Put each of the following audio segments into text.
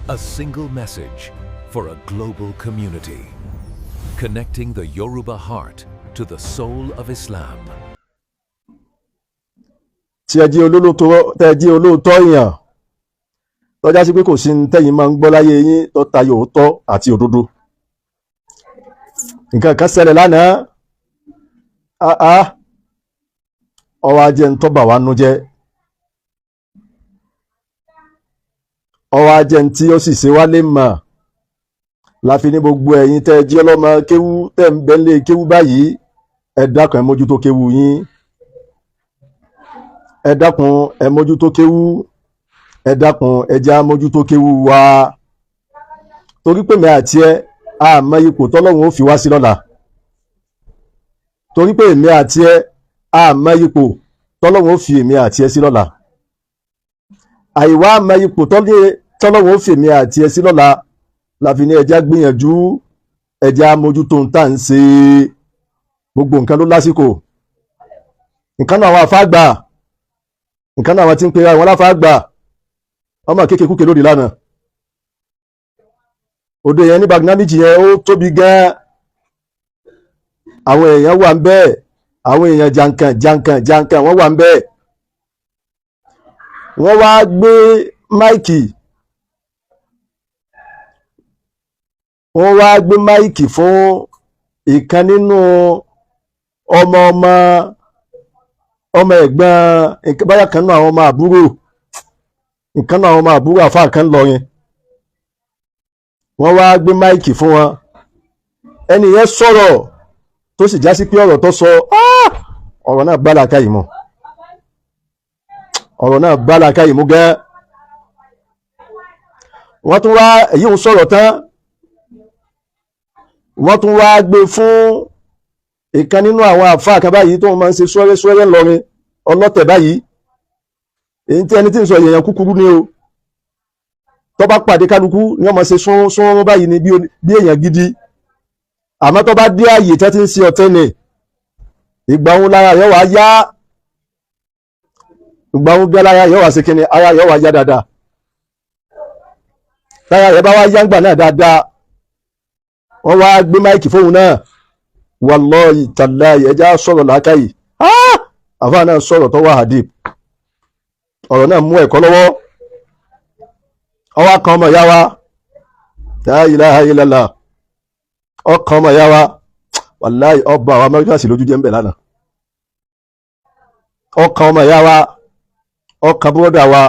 A single message for a global community. Connecting the Yoruba heart to the soul of Islam. Tí ẹ jẹ́ olólótọ́, tẹ́ ẹ jẹ́ olóòótọ́ èèyàn, tọ́já sí pé kò sí ní tẹ́yìn máa ń gbọ́ láyé yín tó tayọ òótọ́ àti òdodo. Nǹkan kan ṣẹlẹ̀ lánàá, áá ọwọ́ ajé ń tọ́ bà wá nú jẹ́, ọwọ́ ajé ń tí ó sì ṣe wá lè mọ̀ láfi ní gbogbo ẹ̀yin tẹ́ ẹ jẹ́ ọlọ́mọ kéwú tẹ́ ń bẹ nílé kéwú báyìí, ẹ dákun, ẹ mójútó kéwú yín. Ẹ dákun, ẹ mójútó kéwú. Ẹ dákun, ẹ jẹ́ á mójútó kéwú wa, torí pé mi àti ẹ àmọ́ ipò tọ́lọ́run ó fi wá sí lọ́la, torí pé èmi àti ẹ àmọ́ ipò tọ́lọ́run ó fi èmi àti ẹ sí lọ́la. Àìwá àmọ́ ipò tọ́lọ́run ó fi èmi àti ẹ sí lọ́la la fi ní ẹ jẹ́ á gbìyànjú, ẹ jẹ́ á mójútó ń tà ń ṣe. Gbogbo nǹkan ló lásìkò. Nǹkan náà àwọn àfáàgbà, nǹkan náà àwọn tí ń pera àwọn aláfáàgbà, ọmọ kékeré lóde lánàá. Òde yẹn ní Bagnamiji yẹn, ó tóbi gan. Àwọn èèyàn wà ń bẹ́ẹ̀, àwọn èèyàn jankan jankan jankan, wọ́n wà ń bẹ́ẹ̀. Wọ́n wá gbé máìkì, wọ́n wá gbé máìkì fún ìkan nínú ọmọ ọmọ ọmọ ẹ̀gbọ́n báyà kan náà, àwọn ọmọ àbúrò nǹkan náà, àwọn ọmọ àbúrò àfáà kan lọ yẹn. Wọ́n wá gbé máìkì fún wọn. Ẹni yẹn sọ̀rọ̀, tó sì já sí pé ọ̀rọ̀ tó sọ, ọ̀rọ̀ náà bá làákàyè mu, ọ̀rọ̀ náà bá làákàyè mu gẹ́. Wọ́n tún wá èyí ń sọ̀rọ̀ tán, wọ́n tún wá gbé fún ìkan nínú àwọn àfáà kan báyìí tó máa ń ṣe sọ́rẹ́ sọ́rẹ́ ńlọrin ọlọ́tẹ̀ báyìí. Èyí tí ẹni tí ń sọ, èèyàn kúkúrú ni o. Tó bá pàdé kálukú ni wọ́n máa ṣe sún sún báyìí ni bí èèyàn gidi, àmọ́ tó bá dé àyè tó ti ń ṣe ọ̀tẹ̀ ni, ìgbà òun lára yóò wá yá, ìgbà òun gẹ́ lára yóò wá ṣe kíni, ara yóò wá yá dáadáa. Lára rẹ̀ bá wá yá ńgbà náà dáadáa, wọ́n wá gbé máìkì fóun náà. Wallahi tallahi, ẹja sọ̀rọ̀ làákàyè. Àfáà náà sọ̀rọ̀ tó wà hadith, ọ̀rọ̀ náà mú ẹ̀kọ́ lọ́wọ́. Ọwọ́ kan ọmọ ìyá wa, la ilaha illallah, ọkàn ọmọ ìyá wa, wàláì, ọba àwọn Amẹ́ríkà sì lójú jẹ́ ń bẹ̀ lánàá. Ọkàn ọmọ ìyá wa, ọkàn búrọ́dà wa,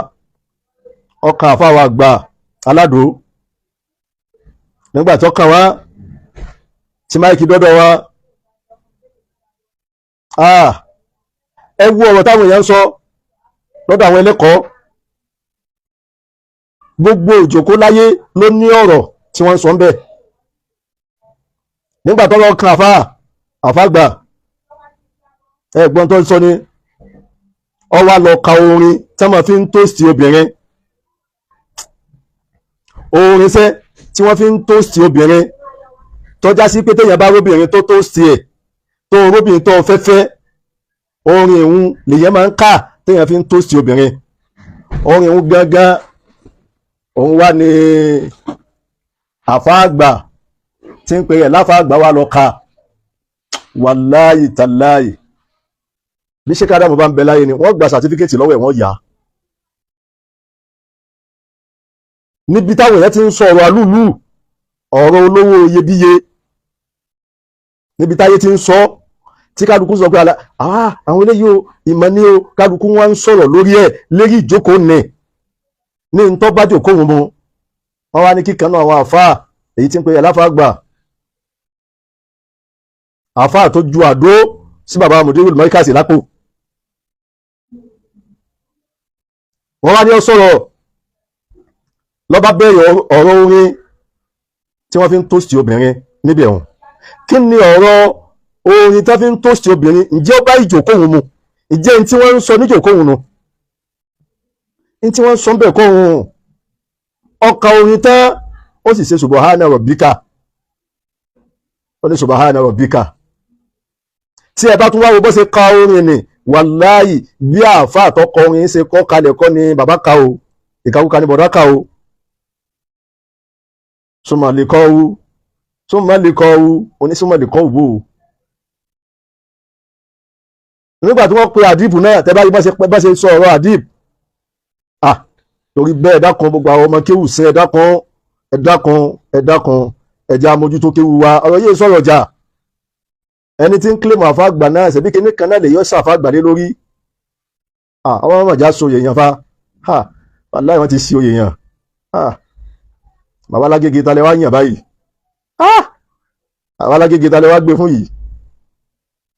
ọkàn àfáà wa àgbà aládùú. Nígbà tó kàn wá tí máìkì dọ́dọ̀ wa, ẹ wo ọ̀rọ̀ táwọn èèyàn ń sọ lọ́dọ̀ àwọn ẹlẹ́kọ̀ọ́. Gbogbo ìjòkó láyé ló ní ọ̀rọ̀ tí wọ́n ń sọ ń bẹ̀. Nígbà tó lọ kan àfáà àfáàgbà, ẹ̀gbọ́n tó ń sọ ni, ó wá lọ ka orin tí wọ́n fi ń tóòsì obìnrin, orin sẹ́ tí wọ́n fi ń tóòsì obìnrin, tọ́já sí pé téèyàn bá róbìnrin tó tóòsì ẹ̀, tó róbìnrin tó fẹ́fẹ́, orin ìhun lèyàn máa ń kà téèyàn fi ń tóòsì obìnrin. Orin ìhun gangan òun wá ní àfáàgbà tí ń pè rẹ̀ láfáàgbà wá lọ ka. Wàláyì tàláyì, bí ṣé kádàmù bá ń bẹ láyé ni, wọ́n gba sàtífíkẹ́tì lọ́wọ́ ẹ̀, wọ́n yá níbi táwọn èèyàn ti ń sọ ọ̀rọ̀ àlúùlù, ọ̀rọ̀ olówó iyebíye, níbi táyé ti ń sọ, tí kálukú sọ pé àwọn eléyìí o, ìmọ̀ ni o. Kálukú wọn ń sọ̀rọ̀ lórí ẹ̀ lérí ìjókòó ní ní ntọ́ bá jòkó wọn mu. Wọ́n wá ní kíkan náà àwọn àfáà èyí tí ń pe àláfáà gbà, àfáà tó ju àdó sí bàbá mùdírù mọ́ríkàsì lápò, wọ́n wá ní ó sọ̀rọ̀ lọ́ba bẹ̀rẹ̀ ọ̀rọ̀ orin tí wọ́n fi ń tóòsì obìnrin níbẹ̀ ọ̀hún. Kí ni ọ̀rọ̀ orin tí wọ́n fi ń tóòsì obìnrin? Ǹjẹ́ ó bá ìjòkó òun mu? Ǹjẹ́ ní tí wọ́n ń sọ níjòkó òun nu ní tí wọ́n ń sọ ń bẹ̀ kọ́ òun? Ọkà orin tán, ó sì ṣe subahana rabbika, ó ní subahana rabbika. Tí ẹ bá tún wá wo bó ṣe ka orin ni, wàláyì, bí àáfàá tó kọ orin ṣe kọ́ kalẹ̀ kọ́ ni bàbá ka o, ìkàkùkà ni bọ̀dá ka o. Súnmọ́ lè kọ́ wu, súnmọ́ lè kọ́ wu, onísúnmọ́ lè kọ́ wò ó. Nígbà tí wọ́n pe àdìbù náà, tẹ́ bá rí bá ṣe sọ ọ̀rọ̀ àdìbù. Ah, torí bẹ́ẹ̀, ẹ dákun, gbogbo àwọn ọmọ kéwù sí, ẹ dákun, ẹ dákun, ẹ dákun, ẹ jẹ́ amójútó kéwù wa. Ọ̀rọ̀ yìí sọ̀rọ̀ jà. Ẹni tí ń kílèmù àfáàgbà náà, ṣebí kíní kan náà lè yọ sàfáàgbà lé lórí. Àwọn ọmọ ìjà so èèyàn fa. Wàláhì, wọ́n ti sí oyè yàn. Bàbá alágége, ta lẹ wá yàn báyìí? Bàbá alágége, ta lẹ wá gbé fún yìí?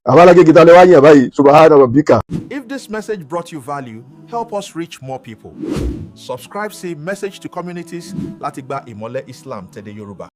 Bàbá alágége, ta lẹ wá yàn báyìí? Subhana rabbika. If this message brought you value, help us reach more people. Subscribe sí Message to Communities láti gba ìmọ́lẹ̀ Islam tẹ̀lé Yorùbá.